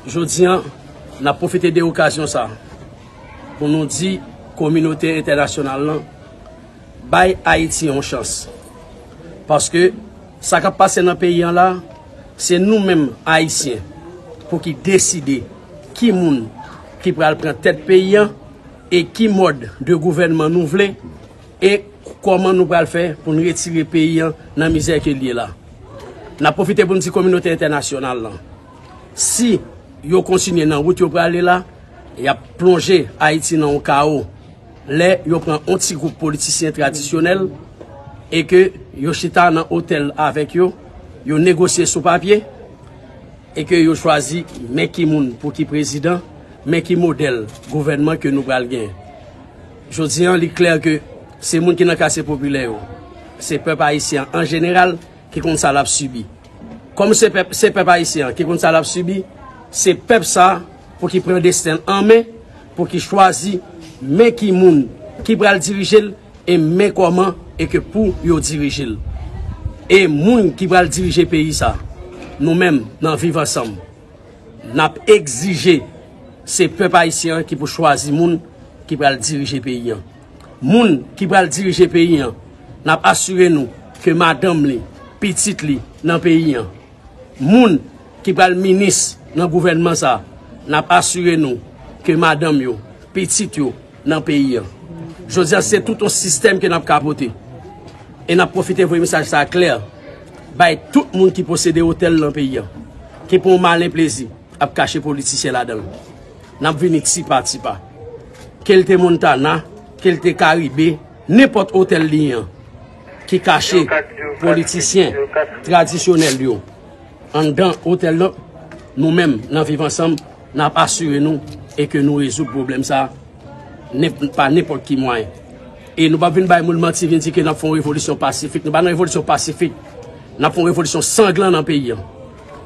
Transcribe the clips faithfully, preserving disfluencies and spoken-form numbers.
Jodi a, n ap pwofite de okazyon sa a pou nou di kominote entènasyonal lan bay Ayiti yon chans. Paske sa k ap pase nan peyi an la, se nou menm Ayisyen pou ki deside ki moun ki pral pran tèt peyi an e ki mòd de gouvènman nou vle e kòman nou pral fè pou n retire peyi an nan mizè ke l ye la. N ap pwofite pou n di kominote entènasyonal lan, si yo kontinye nan wout yo prale la, y ap plonje Ayiti nan yon kawo. Lè yo pran yon ti gwoup politisyen tradisyonèl e ke yo chita nan otèl avèk yo, yo negosye sou papye e ke yo chwazi men ki moun pou ki prezidan, men ki modèl gouvènman ke nou pral genyen. Jodi an, li klè ke se moun ki nan katye popilè yo, se pèp ayisyen an an jeneral ki konn sa l ap sibi. Kòm se pèp, se pèp ayisyen an ki konn sa l ap sibi, se pèp sa a pou ki pran desten l an men, pou ki chwazi men ki moun ki pral dirije l e men kòman e ke pou yo dirije l. E moun ki pral dirije peyi sa, nou menm nan Viv Ansanm, n ap egzije se pèp ayisyen an ki pou chwazi moun ki pral dirije peyi an. Moun ki pral dirije peyi an, n ap asire nou ke madanm li, pitit li nan peyi an. Moun ki pral minis nan gouvènman sa, n ap asire nou ke madanm yo, pitit yo nan peyi an. Jodi a, se tout yon sistèm ke n ap kapote. E n ap pwofite voye mesaj sa a klè bay tout moun ki posede otèl nan peyi an, ki pran yon malen plezi ap kache politisyen ladan l. N ap vini ti pa ti pa. Ke l te Montana, ke l te Karibe, nenpòt otèl li an ki kache politisyen tradisyonèl yo anndan otèl lan, nou menm nan Viv Ansanm, n ap asire nou e ke nou rezoud pwoblèm sa a nen-, pa nenpòt ki mwayen. E nou p ap vin bay moun manti, vin di ke n ap fè yon revolisyon pasifik. Nou pa nan revolisyon pasifik. N ap fè yon revolisyon sanglan nan peyi an.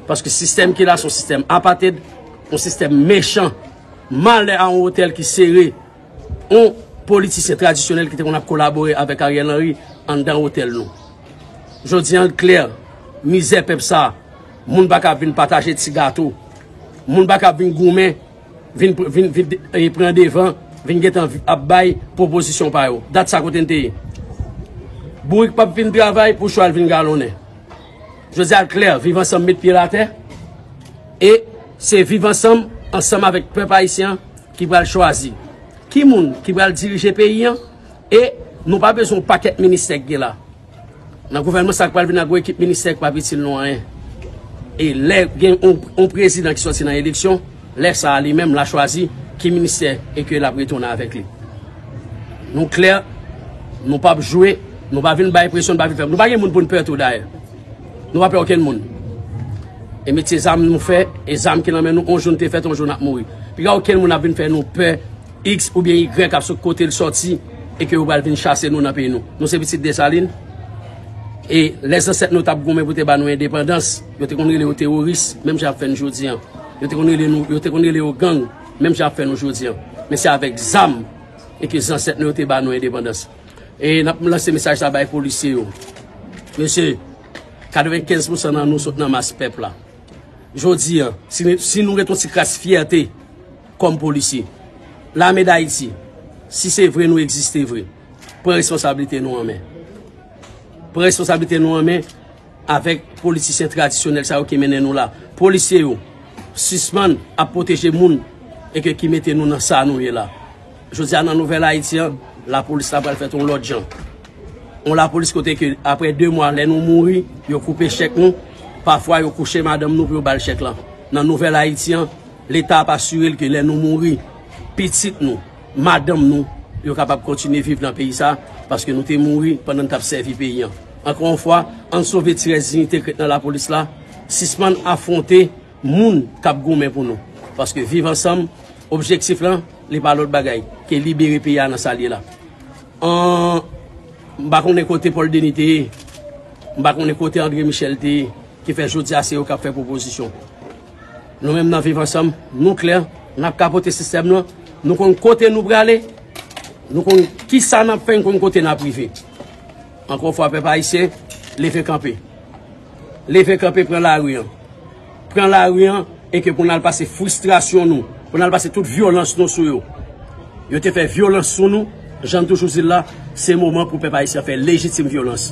Paske sistèm ki la, se yon sistèm apated, yon sistèm mechan. Malè a yon otèl ki sere yon politisyen tradisyonèl ki te konn ap kolabore avèk Ariel Henry anndan otèl nou. Jodi a, l klè, mizè pèp sa a, moun pa ka vin pataje ti gato, moun pa ka vin goumen, vin, vin, vin, e, pran devan, vin gentan vi-, ap bay pwopozisyon pa yo. Dat sa kote n te ye. Bourik p ap vin travay pou chwal vin galonnen. Jodi a, l klè, Viv Ansanm met pye l atè, e se Viv Ansanm, ansanm avèk pèp ayisyen an, ki pral chwazi ki moun ki pral dirije peyi an, e nou pa bezwen yon pakèt ministè k gen la. Nan gouvènman sa k pral vin ak gwo ekip ministè k p ap itil nou anyen. E lè gen yon, yon prezidan ki sòti nan eleksyon, lè sa a li menm l a chwazi ki ministè e ke l ap retounen avèk li. Nou klè, nou p ap jwe, nou pa vin bay presyon, nou pa vin fè, nou pa gen moun pou n pè tou dayè. Nou pa pè okenn moun. E metye zam nou fè, e zam ki nan men nou, on jou n te fèt, on jou n ap mouri. Piga okenn moun ap vin fè nou pè, X oubyen Y ap sot kote l sòti, e ke yo pral vin chase nou nan peyi nou. Nou se pitit Desalin. E lè zansèt nou t ap goumen pou te ba nou endepandans, yo te konn rele yo teworis, menm jan y ap fè n jodi an. Yo te konn rele nou, yo te konn rele yo gang, menm jan y ap fè nou jodi an. Men se avèk zam e ke zansèt nou yo te ba nou endepandans. E n ap lanse mesaj sa bay polisye yo. Mesye, katrevenkenz pousan nan nou sot nan mas pèp la. Jodi an, si, si nou gen yon ti kras fyète kòm polisye, Lame Dayiti, si se vre nou egziste vre, pran responsablite nou an men. Pran responsablite nou an men avèk politisyen tradisyonèl sa yo ki mennen nou la. Polisye yo, sispann ap pwoteje moun e ke ki mete nou nan sa nou ye la. Jodi a, nan Nouvèl Ayiti an, lapolis la pral fèt yon lòt jan. Yon lapolis kote ke, apre de mwa, lè nou mouri, yo koupe chèk nou. Pafwa, yo kouche madanm nou pou yo ba l chèk lan. Nan Nouvèl Ayiti an, Leta ap asire l ke lè nou mouri, pitit nou, madanm nou, yo kapab kontinye viv nan peyi sa, paske nou te mouri pandan n t ap sèvi peyi an. Ankò yon fwa, ann sove ti rès diyite k ret nan lapolis la, sispann afwonte moun k ap goumen pou nou. Paske Viv Ansanm, objektif lan, li pa lòt bagay ke libere peyi a nan sa l ye la. An, m pa konnen kote Paul Denis te ye, m pa konnen kote André Michel te ye, ki fè jodi a se yo k ap fè pwopozisyon. Nou menm nan Viv Ansanm, nou klè, n ap kapote sistèm lan, nou konn kote nou prale, nou konn kisa n ap fè, nou konn kote n ap rive. Ankò yon fwa, pèp ayisyen, leve kanpe. Leve kanpe, pran lari an. Pran lari an, E ke pou n al pase fristrasyon nou, pou n al pase tout vyolans nou sou yo. Yo te fè vyolans sou nou, jan n toujou di l la, se moman pou pèp ayisyen an fè lejitim vyolans.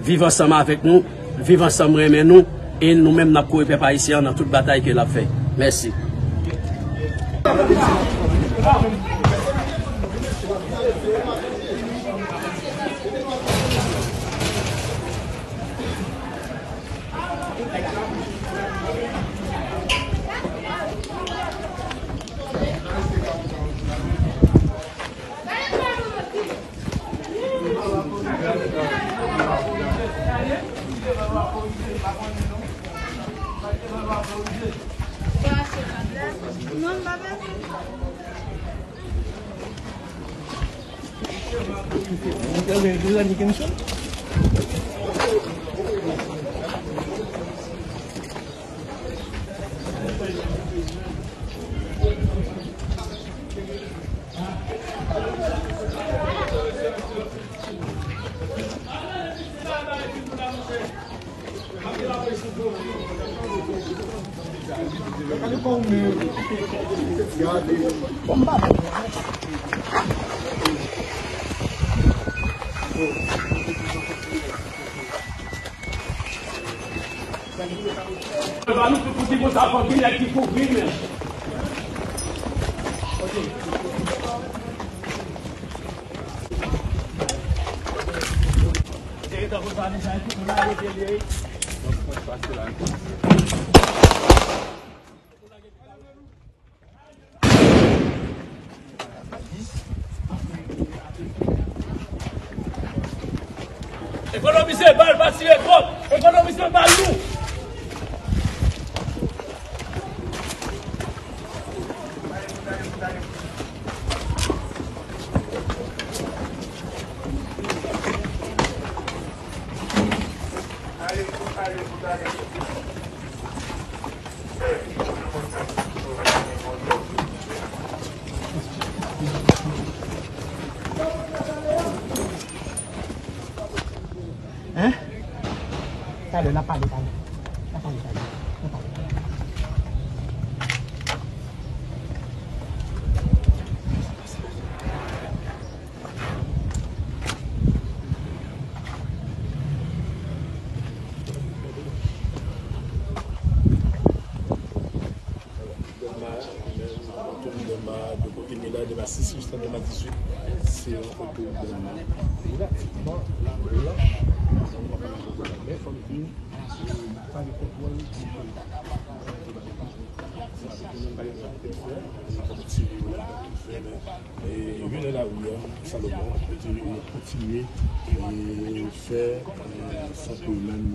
Viv ansanm avèk nou, viv ansanm renmen nou, e nou menm n ap kore pèp ayisyen an nan tout batay ke l ap fè. Mèsi. Ba nou tout pou di konsa, fòk gen nèg ki kouvri l menm. Ekonomize bal, pa tire twòp. Ekonomize bal nou. Hein? Talè, n a pale talè. N a pale talè. N a pale talè. Dèlma, menm, Anthony Dèlma, de kote Mila, Dèlma sis, Wislan Dèlma dizuit, se yon oto Dèlma. Bon, la, la, men fòk vin, e, pa gen kontwòl. Sa se menm pa gen sa ki fè, sa fòk tire yo la, ki fè, men, e, vin nan lari a, Salomon, kote yo kontinye, e, fè, e, san ke menm